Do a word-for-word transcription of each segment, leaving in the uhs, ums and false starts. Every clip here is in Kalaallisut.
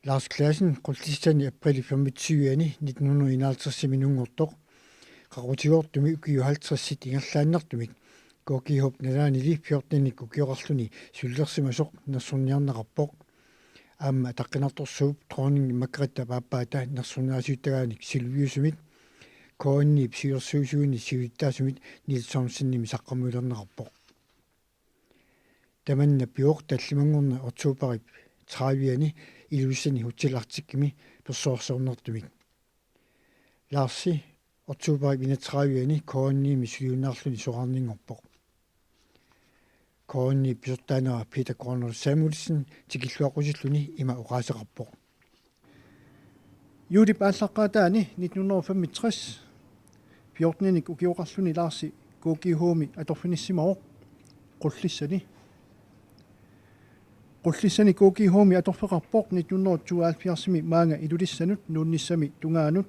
Lars Clausen Qullissani aprilip femogtyve-ani nitten hundrede enoghalvtreds-imi nunngortoq, qaqutigoortumik ukiut halvtredsit ingerlaannartumik K G H-p nalaanili fjortenik ukioqarluni sulilersimasoq nersorniarneqarpoq. Aamma ataqqinartorsuup dronning Margrethe aappaata nersornaasiuttagaanik siluliusumik K N I-p siulersuisuini siulittaasumit Niels Thomsenimik saqqummiulerneqarpoq. Tamanna pivoq tallimanngorneq oktobarip tredive-ani Ilulissani Hotel Arcticimi persuarsiornartumik. Larsi oktobarip enogtredive-ani K N I-mi suliunnaarluni soraarninngorpoq. K N I-p pisortaanera Peter Kornel Samuelsen tikilluaqqusilluni ima oqaaseqarpoq. Juulip aallaqqaataani nitten hundrede og femogtres fjortenik ukioqarluni Larsi K G H-mi atorfinissimavoq Qullissani. Qullissani K G H-mi atorfeqarpoq nitten hundrede og tooghalvfjerds-imi maanga Ilulissanut nuunnissami tungaanut.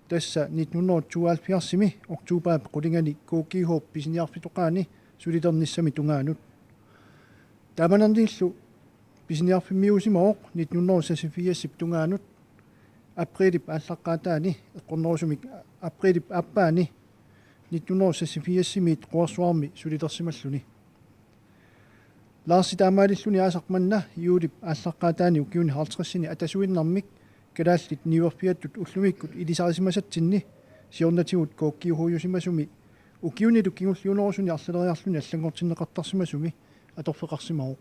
Tassa nitten hundrede og tooghalvfjerds-imi oktobarip qulingani K G H-p pisiniarfitoqaani sulilernissami tungaanut. Taamanerniillu pisiniarfimmiuusimavoq nitten hundrede og seksogfirs-ip tungaanut aprilip aallaqqaataani eqqornerusumik aprilip aappaani nitten hundrede og seksogfirs-imiit quersuarmi sulilersimalluni. Larsi taamaalilluni aasaq manna juulip aallaqqaataani ukiuni halvtredsini atasuinnarmik kalaallit niuerfiatut ullumikkut ilisarisimasatsinni siornatigut K G H-jusimasumi ukiunilu kingulliunerusuni arlaleriarluni allanngortinneqartarsimasumi atorfeqarsimavoq.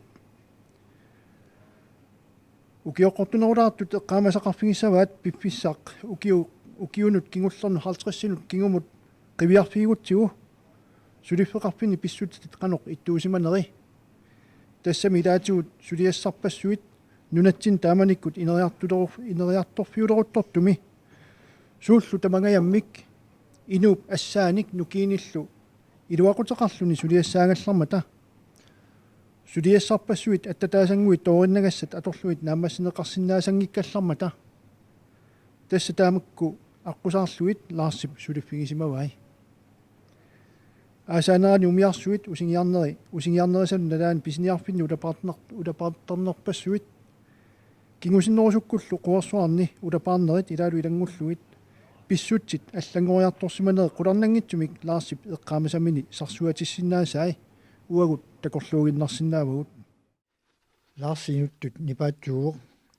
Ukioqqortunerulaartut eqqaamasaqarfigissavaat piffissaq ukiu-, ukiunut kingullerni halvtredsinut kingumut qiviarfigigutsigu suliffeqarfinni pissutsit qanoq ittuusimaneri. Tassami ilaatigut suliassarpassuit nunatsinni taamanikkut ineriartuleru-, ineriartorfiuleruttortumi suullu tamangajammik inuup assaanik nukiinillu iluaquteqarluni suliassaagallarmata. Suliassarpassuit attataasannguit toorinnagassat atorlugit naammassineqarsinnaasanngikkallarmata. Tassa taamakku aqqusaarlugit Larsip suliffigisimavai. Aasaanerani umiarsuit usingiarneri-, usingiarnerisanut nalaani pisiniarfinni ulapaartner-, ulapaartarnerpassuit kingusinnerusukkullu quersuarni ulapaarnerit ilaalu ilanngullugit pissutsit allanngoriartorsimanerit qularnanngitsumik Larsip eqqaamasamini sarsuatissinnaasai uagut takorluuginnarsinnaavagut. Lars inuttut nipaatsuuvoq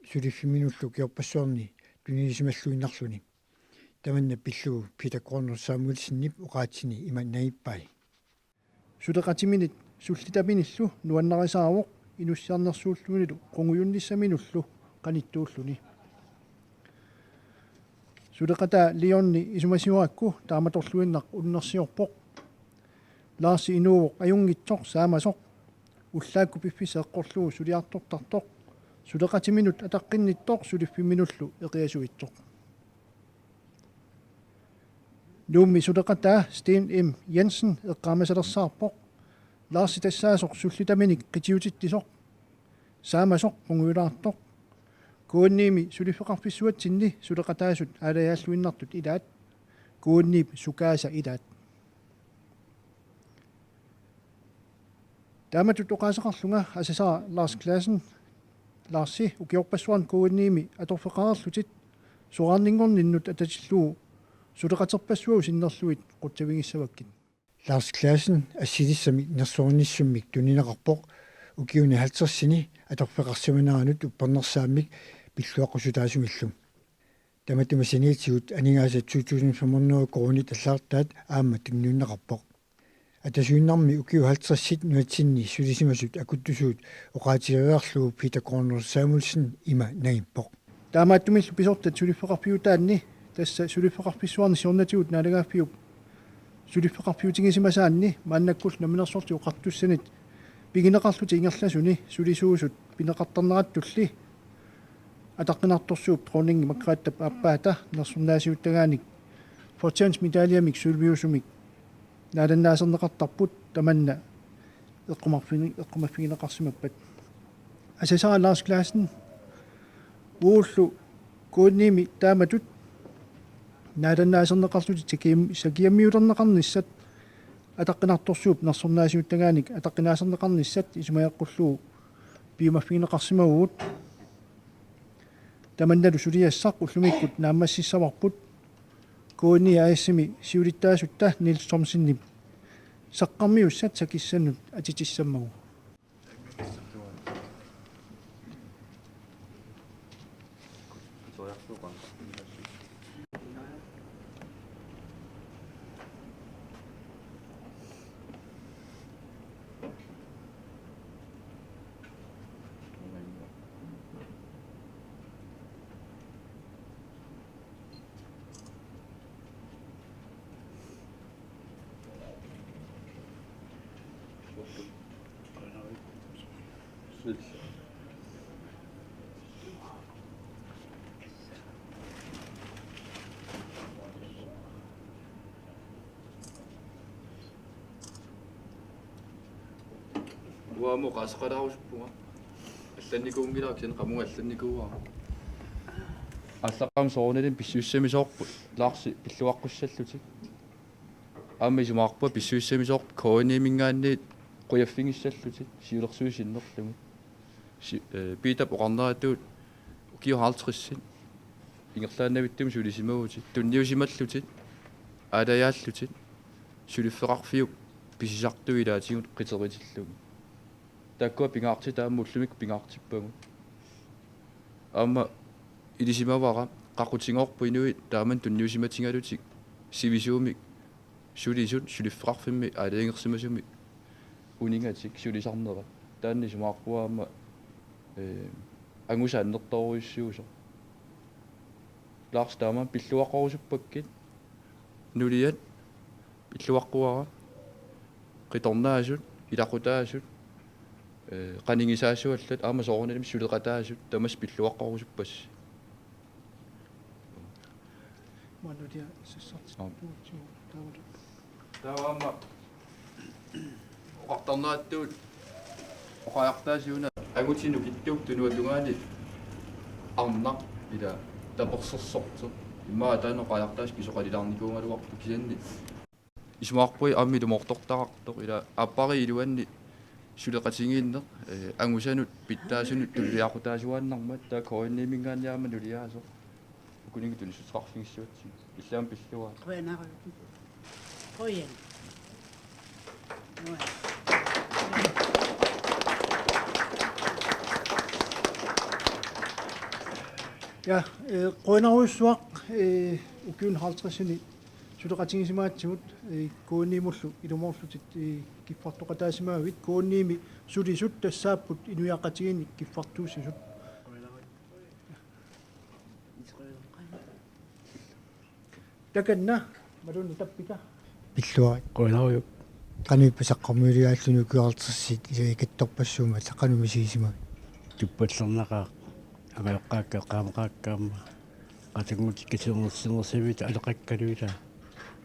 suliffimminullu ukiorpassuarni tunisimalluinnarluni. Tamanna pillugu Peter Kornel Samuelsenip oqaatsini ima nangippai. Suleqatiminit sullitaminillu nuannarisaavoq inussiarnersuullunilu qungujunnissaminullu qanittuulluni. Suleqataa Leoni isumasioraakku taamatorluinnaq unnersiorpoq. Larsi inuuvoq ajunngitsoq saamasoq. Ullaakkut piffissaq eqqorlugu suliartortartoq. Suleqatiminut ataqqinnittoq suliffimminullu eqiasuitsoq. Nuummi suleqataa Steen M. Jensen eqqaamasalersaarpoq. Larsi tassaasoq sullitaminik qitiutitsisoq. Saamasoq qungujulaartoq. K N I-mi suliffeqarfissuatsinni suleqataasut aalajaalluinnartut ilaat. K N I-p sukaasa ilaat. Taamatut oqaaseqarlunga asasara Lars Clausen, Larsi, ukiorpassuarni K N I-mi atorfeqareerlutit soraarninngorninnut atatillugu suleqaterpassuagut sinnerlugit qutsavigissavakkit. Lars Clausen assilissami nersornissummik tunineqarpoq ukiuni halvtredsini atorfeqarsimaneranut uppernarsaammik pilluaqqusutaasumillu. Tamatuma saniatigut aningaasat to tusind fem hundrede koruunit allagartaat aamma tunniunneqarpoq. Atasuinnarmi ukiut halvtredsit nunatsinni sulisimasut akuttusuut oqaatigeriarlugu Peter Kornel Samuelsen ima nangippoq. Taamaattumillu pisortat suliffeqarfiutaanni, tassa suliffeqarfissuarni siornatigut naalagaaffiup suliffeqarfiutigisimasaanni maannakkullu Namminersorlutik Oqartussanit pigineqarlutik ingerlasuni sulisuusut pineqartarnerattulli ataqqinartorsuup dronning Margrethe aappaata nersornaasiuttagaanik fortjensmedaljemik sulmiusumik naalannaaserneqartarput tamanna eqqumarfini-, eqqumaffigineqarsimappat. Asasara Lars Clausen uagullu K N I-mi taamatut naalannaaserneqarlutik sakiam-, sakiammiulerneqarnissat ataqqinartorsuup nersornaasiuttagaanik ataqqinaaserneqarnissat isumageqqullugu piumaffigineqarsimavugut. Tamannalu suliassaq ullumikkut naammassissavarput K N I A/S-imi siulittaasutta Niels Thomsenip saqqarmiussat sakissannut atitissammagu. Uanga aamma oqaaseqalaarusuppunga. Allannikuunngilara kisianni qamunga allannikuuara. Aallaqqaammut soorunalimi pissusissamisoorput Larsi pilluaqqussallutik. Aamma isumaqarpunga pissusissamisoorput K N I-minngaanniit qujaffigissallutik siulersuisut sinnerlugit. Si-, eh, Piitap oqarneratuut ukiut halvtredsit ingerlaannavittumik sulisimavutit, tunniusimallutit, aalajaallutit, suliffeqarfiup pisisartui ilaatigut qiteritillugit. Taakkua pingaartitat aamma ullumikkut pingaartippagut. Aamma ilisimavara, qaqutigoorput inuit taamani tunniusimatigalutik sivisuumik sulisut suliffeqarfimmi aalajangersimasumik unigatik sulisarnerat. Taanna isumaqarpunga aamma, eh, angusa annertoorujussuusoq. Lars, taama pilluaqqorusuppakkit, nuliat pilluaqquara, qitornaasut, ilaqutaasut, eh, qanigisaasuallat, aamma soorunalimi suleqataasut, tamassi pilluaqqorusuppassi. Maanna utia sassartittuutsigu taavalu. Taava aamma oqartarneratut oqariartaasiuna angutit nukittuupput tunuatungaani arnaq ila tapersersortoq. Immaqa taanna oqariartaasut pisoqalilaarnikuugaluarpoq kisianni. Isumaqarpunga aamma ilumoortortaqartoq ila aappariit iluanni suleqatigiinneq, eh, angusanut pitsaasunut tulliaqqutaasuaannarmat taava K N I-minngaanniit aamma nuliaasoq. Ukuninnga tunissuteqarfigissavatsigit. Illit aamma pilluarit. Qujanaq. Qujan. Ja, eh, qujanarujussuaq, eh, ukiuni halvtredsini suleqatigisimagatsigut, eh, K N I-mullu ilumoorlutit, eh, kiffartoqataasimagavit, K N I-mi sulisut tassaapput inuiaqatigiinni kiffartuussisut. Takanna, Malunni tappika. Pilluarit. Qujanarujussuaq. Qanoq ippa saqqarmiuligaalluni ukiut halvtredsit ilai kattorpassuummat qanoq misigisimavit? Tuppallernaqaaq. Angajoqqaakka, eqqaamaqaakka aamma. Qatanngutikka sinersinersiviit aleqakkalu ila.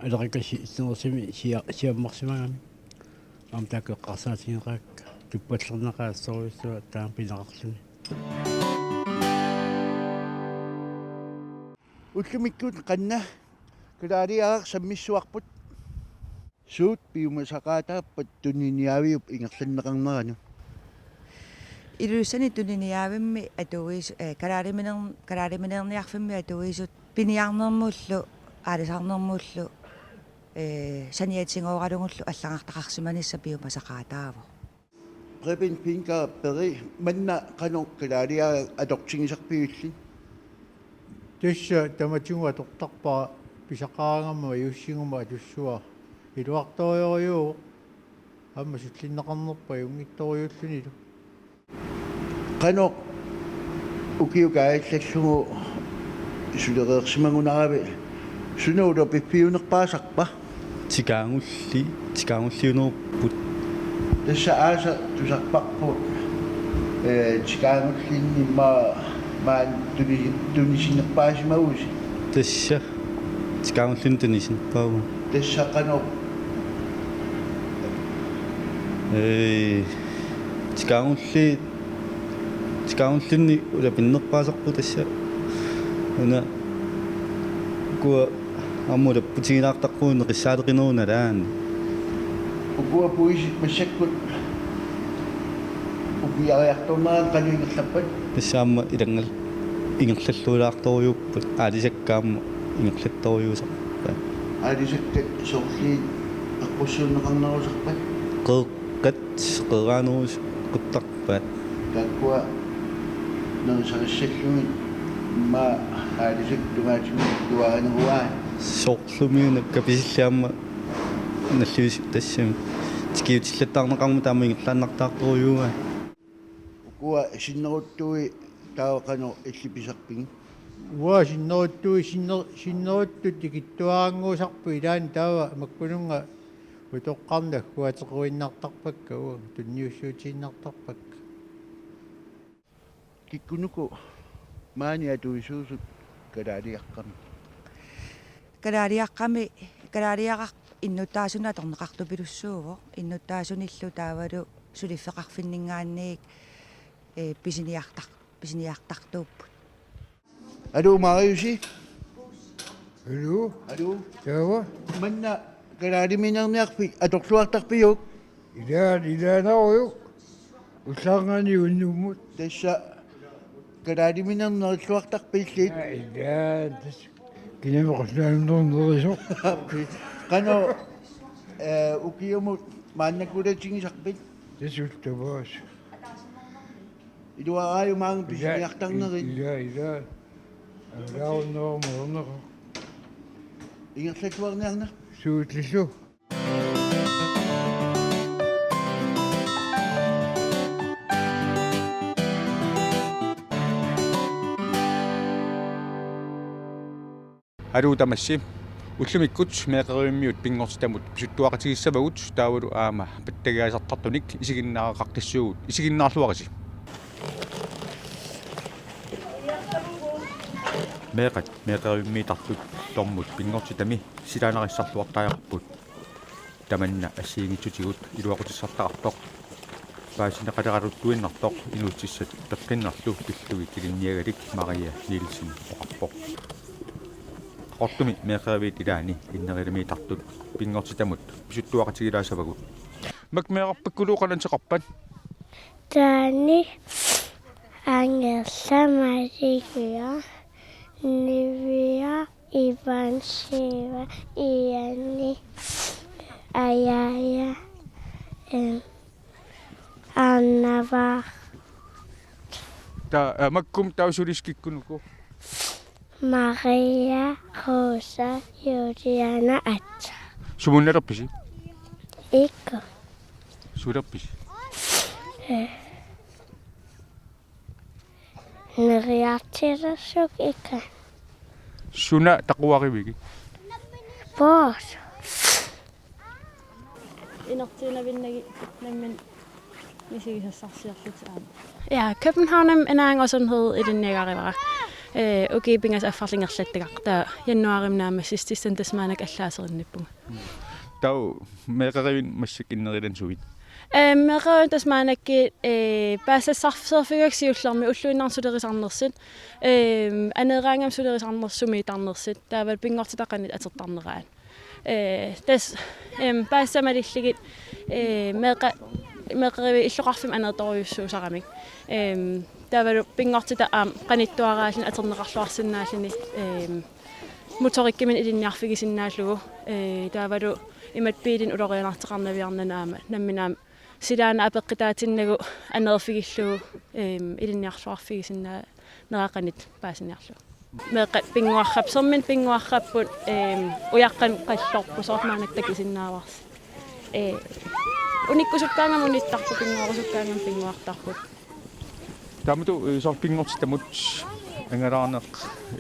Aleqakka si-, sinersiviit sia-, siammarsimagamik. Aamma taakku eqqarsaatigeqaakka. Tuppallernaqaaq assorujussuaq taama pineqarluni. Ullumikkut qanna kalaaliaraq sammissuarput. Suut piumasaqaataappat tuniniaaviup ingerlanneqarnerani? Ilulissani tuniniaavimmi atuis-, eh, kalaaliminer-, kalaalimineerniarfimmi atuisut piniarnermullu, aalisarnermullu, eh, saniatigooraluarlugullu allagartaqarsimanissaq piumasaqaataavoq. Preben Pinker Berry, manna qanoq kalaaliaraq atortigisarpigillit? Tassa tamatigut atortarpara pisaqaraangamma ajussiguma atussavara. Iluartorujorujuuvoq. Aamma sullinneqarnerput ajunngitsorujuullunilu. Qanoq ukiup kaajallallugu sulereersimagunaravi, sunaluunniit piffiunerpaasarpa? Tikaagulli, tikaagulliunerupput. Tassa aasaq tusarparput, eh, tikaagullinni maa-, maani tuni-, tunisinnerpaasimavusi? Tassa tikaagullinni tunisinnerpaavunga. Tassa qanoq? Ee, tikaagulli, tikaagullinni ulapinnerpaasarput tassa. Una ukua aamma ulapputigilaartarpugut neqissaaleqinerup nalaani. Ukua puisit massakkut ukiariartornerat qanoq ingerlappat? Tassa aamma ilanngal-, ingerlalluilaartorujuupput, aalisakkat aamma ingerlattorujuusarpaat. Aalisakkat soorlu eqqussuunneqarnerusarpat? Qeeqqat, qeeraanerusuttarpaat. Taakkua nerisarissallugit immaqa aalisakkat tungaatigut iluarineruaat. Soorlumiuna kapisillit aamma nalliussat tassami tikiutillattaarneqarmata aamma ingerlaannartaartorujuuaat. Ukua sinneruttui taava qanoq illit pisarpigit? Uanga sinneruttui sinner-, sinneruttut tikittuarannguusarput, ilaanni taava makkununnga utoqqarnagguatequinnartarpakka, uanga tunniussuutiinnartarpakka. Kikkunuku maani atuisuusut kalaaliaqqami? Kalaaliaqqami, kalaaliaraq innuttaasunut atorneqartupilussuuvoq, innuttaasunillu taavalu suliffeqarfinninngaanniit, ee, pisiniartar-, pisiniartartuupput. Aluu, Mariusi? Aluu? Aluu? Taava? Manna kalaaliminerniarfik atorluartarpiuk? Ilaa, ilaanarujuk. Ullaarngaanniit unnummut. Tassa kalaaliminernerilluartarpillit? Ilaa, ilaa, tassa. Kinami qulluannernerisut. Qanoq, ee, ukiumut maannakkut ulatigisarpit? Tassa ullut tamaasa. Iluaraajumaarput pisiniartarnerit? Ilaa, ilaa. Angalaarunnerumik orneqo. Ingerlalluarniarnerpit? Suullillu. Aluu tamassi. Ullumikkut meeqqerivimmiut pinngortitamut pisuttuaqatigissavagut, taavalu aamma pattagiaasartartunik isiginnaareqaqqissuugut, isiginnaarluarisi. Meeqqat meeqqerivimmiittartut tormut pinngortitami silaannarissarluartariaqarput. Tamanna assigiinngitsutigut iluaqutissartaqartoq paasineqaleraluttuinnartoq inuussutissat peqqinnarlu pillugit ilinniagalik Maria Nielsen oqarpoq. Qaqortumi meeqqeriviit ilaanni inneriliimiittartut pinngortitamut pisuttuaqatigilaassavagut. Mak meerarpakkulu qanoq ateqarpat? Taanna Angerla, Maria, Nivia, Ivan, Shiva, Iani, Ayaya, em, Annavar. Ta-, eh, makku taava sulisut kikkunuku? Maria, Rosa, Juliana, Atsa. Sumunnalerpisi? Ikku. Sulerpisi? Eh. Neriartilersukkikka. Suna taquarivigit? Poos. Inertiinnavinnagit nammineq misigisassarsiorlutit aamma. Ja, Københavnimi anaanaga sundhed ilinniagarivara. Eh, ukiut pingasut affarlu ingerlattagaq. Taava januaarimi naammassissutissanik tassa maannakkut allaaserinnippunga. Taava meeqqeriviit massakkut innerillutit suit? Ee, meeqqeriviit tassa maannakkut, ee, paasisassarsiorfigaakka siullermik ulluinnarni sulerisarnersut, ee, aneeraangami sulerisarnersut sumiittarnersut, taavalu pinngortitaq qanoq atortarneraat. Ee, tassa, em, paasisat malillugit, ee, meeqqa-, meeqqeriviit illoqarfimmut aneertorujussuusaramik. Em, taavalu pinngortitaq aamma qanittuaraalluni atorneqarluarsinnaalluni, em, motorikkimik ilinniarfigisinnaallugu, ee, taavalu imatut biilinik ulorianartoqarnaviarnani aamma nammineq aamma silaannaq apeqqutaatinnagu aneerfigillugu, em, ilinniarluarfigisinnaanerat qanoq paasiniarlugu. Meeqqat pinnguarrap-, serminik pinnguarrapput, em, ujaqqanik qallorput, soorlu maannakkut takusinnaavarsi. Ee, unikkusukkaangami unittarput, pinnguarusukkaangami pinnguartarput. Taamatut, eh, soorlu pinngortitamut angalaarneq,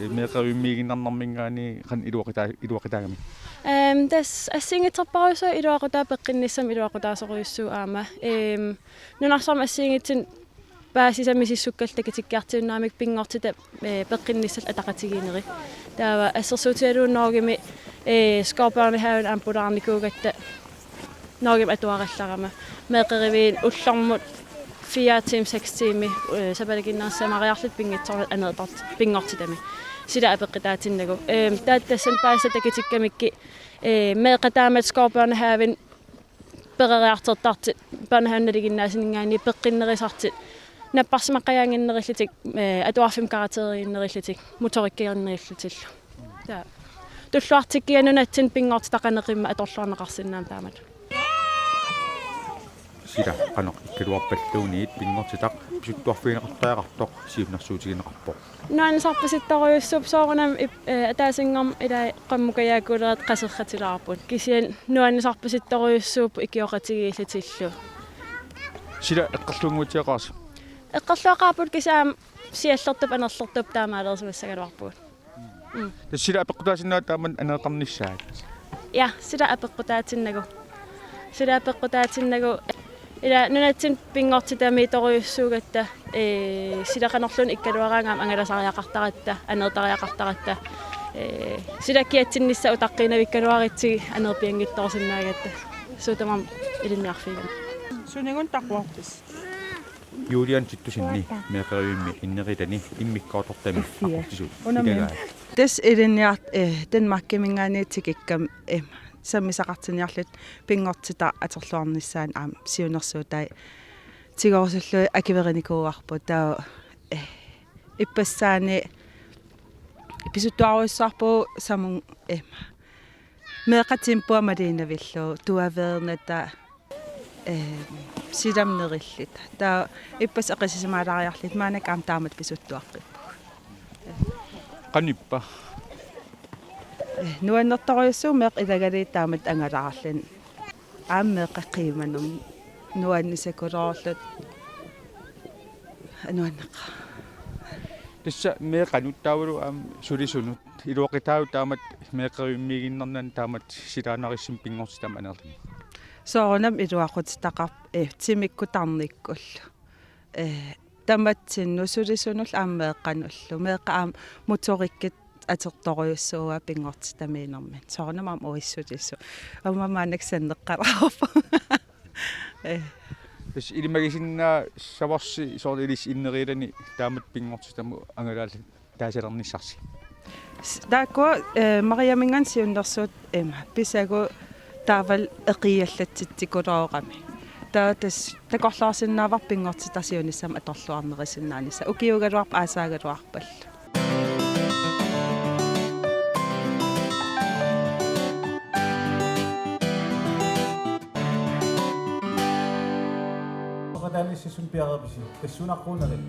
eh, meeqqerivimmiiginnarnerminngaanniit qanoq iluaqita-, iluaqutaagami? Ehm, tassa assigiinngitsorpassuit iluaqutaa peqqinnissami iluaqutaasorujussuuvoq aamma. Ehm, nunarsuarmi assigiinngitsunik paasisat misissukkakka takutikkiartuinnaramik pinngortitap, eh, peqqinnissat ataqatigiinnerat. Taava assersuutigalugu Norgemi, eh, Skovbørnehaven aamma pulaarnikuugatta Norgemi atuarallarama. Meeqqeriviit ullormut fire timer, seks timer, øh, sapaatip akunneri samariarlutik pinngitsoornatik aneertartut pinngortitami. Sila apeqqutaatinnagu. Øhm, taava tassani paasisat takutikkamikkit, øh, meeqqat taamatut Skovbørnehaven peroriartortartut, børnehavenut nalinginnaasuninngaanniit peqqinnerusartut, Napparsimaqqajaannginnerillutik, eh, atuarfimmi karakteriinneriillutik, motorikkiinneriillutillu. Taava. Tulluartikkiga nunatsinni pinngortitaq qanoq imma atorluarneqarsinnaammat taamatut. Sila qanoq ikkaluarpalluunniit pinngortitaq pisuttuarfigineqartariaqartoq siunnersuutigineqarpoq. Nuannisarpasittorujussuupput soorunami ip-, eh, ataasinngormat ilai qamukajaakkulerat qaserratilaarput. Kisianni nuannisarpasittorujussuupput ikioqatigiillutillu. Sila eqqorluinnguatsiaqaasi? Eqqorluaqaarput kisianni siallertup anorlertup taamaalersimassagaluarpugut. Mm. Tassa sila apeqqutaatinnagu taamak aneertarnissaat? Ja, sila apeqqutaatinnagu. Sila apeqqutaatinnagu. Ila nunatsinni pinngortitamiitorujussuugatta, ee, sila qanorluunniit ikkaluaraangat aamma angalasariaqartaratta, aneertariaqartaratta. Ee, sila kiatsinnissaq utaqqiinnavikkaluaritsigit aneerpianngitsoorsinnaagatta. Suut tamarmik ilinniarfigigamik. Suninnguaq takuarpisi? Julian Tittusenip meeqqerivimmi inneritani immikkoortortami aqutsisut ilagaat. Tassa ilinniart-, eh, Danmarkiminngaanniit tikikkami, eh, sammisaqartinniarluta pinngortitaq atorluarnissaanut aamma siunnersuutai tigorusullugit akuerinikuuarput taava, eh, ippassaani pisuttuarujussuarpugut samun, eh, meeqqat tempoa maliinnavillugu tuaveernata, eh, silamnerillit. Taava ippassaq eqisisimaalaariarluta maannakkut aamma taamatut pisuttuaqqippugut. Qanippa? Eh, nuannertorujussuuvoq meeqqat ilagaliit taamatut angalaarluni. Aamma meeqqat qiimanermut nuannisakuloorluta nuanneqaaq. Tassa meeqqanut taavalu aamma sulisunut iluaqutaavoq taamak meeqqerivimmiiginnarnani taamak silaannarissumik pinngortitaq amerluni. Soorunami iluaqutitaqarpoq, eh, timikkut tarnikkullu. Eh, tamatsinnut sulisunullu aamma meeqqanullu. Meeqqat aamma motorikkit atortorujussuuaat pinngortitamiinermini. Soorunami aamma uissulisu. Aamma maannakkut sanneqqalaarpoq. Eh. Tassa ilimagisinnaassavarsi soorlu ilissi inneriilani taamak pinngortitamut angalaallutit taasalernissarsi? S-, taakkua, eh, Mariaminngaanniit siunnersuut ima pisagut taavalu eqiallatsitsikuloorami. Taava tassa takorloorsinnaavara pinngortitaq siunissami atorluarnerisinnaanissaa. Ukiuugaluarpat aasaagaluarpallu. Oqataanissassun piareerpisi? Tassuunaqquunerit.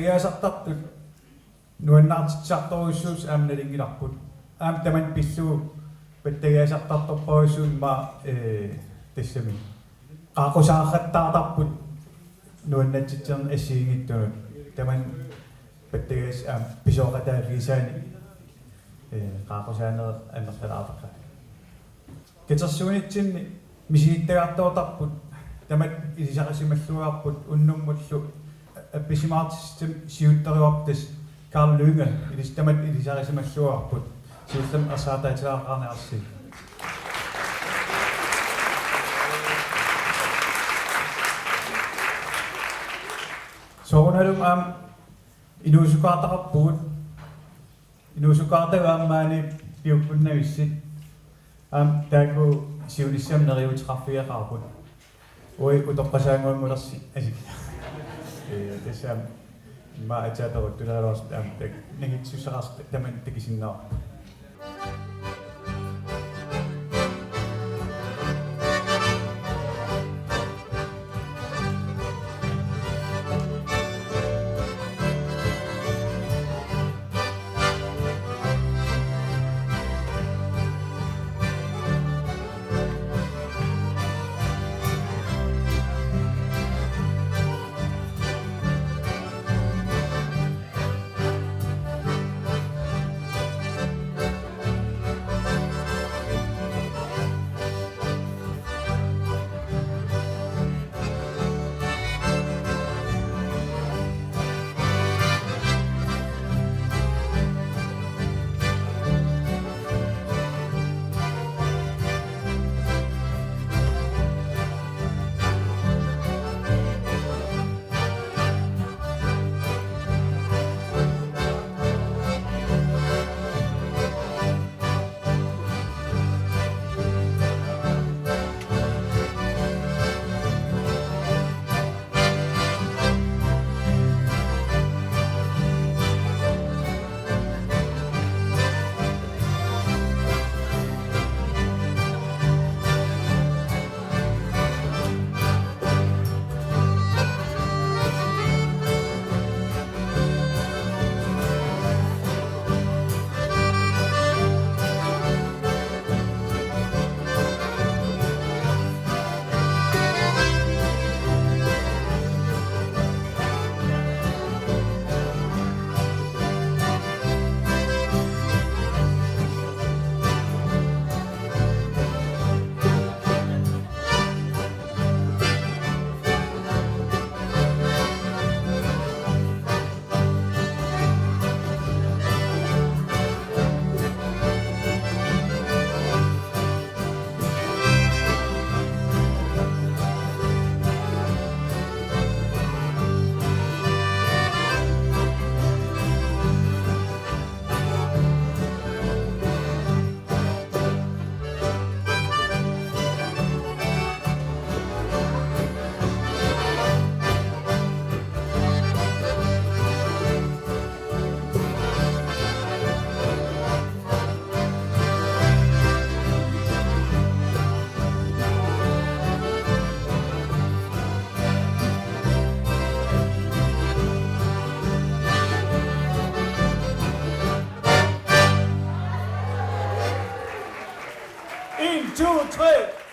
Pattagiaasartartut nuannaartitsisartorujussuusut aamma nalunngilarput. Aamma tamanna pillugu pattagiaasartartorparujussuuvoq, ee, tassami qaaqqusaartarput nuannaartitsisarneq assigiinngitsunut. Tamanna pattagiaasat aamma pisooqataaffigissagaanni, ee, qaaqqusaaneq amerlalaartaqaaq. Katersuunitsinni misigittagaartortarput, tamatta ilisarisimalluarput unnummullu appisimaartitsissummik siuttorivarput, tassa Carl Lynge ilis-, tamatta ilisarisimalluarput, siullermik ersaartaatilaarneqarnersi. Soorunalumi aamma inuusukkaartaqarpugut. Inuusukkaartagut aamma maani piukkunnavissi. Aamma taakku siunissami neriuuteqarfigeqaarput. Uagut utoqqasaannguanngulersi asikka. Ee, tassa aamma immaqa aatsaat peruttulaarluarsi aamma tak-, nangitsussaqarsi tamanna takusinnaavarput. En, to, tre.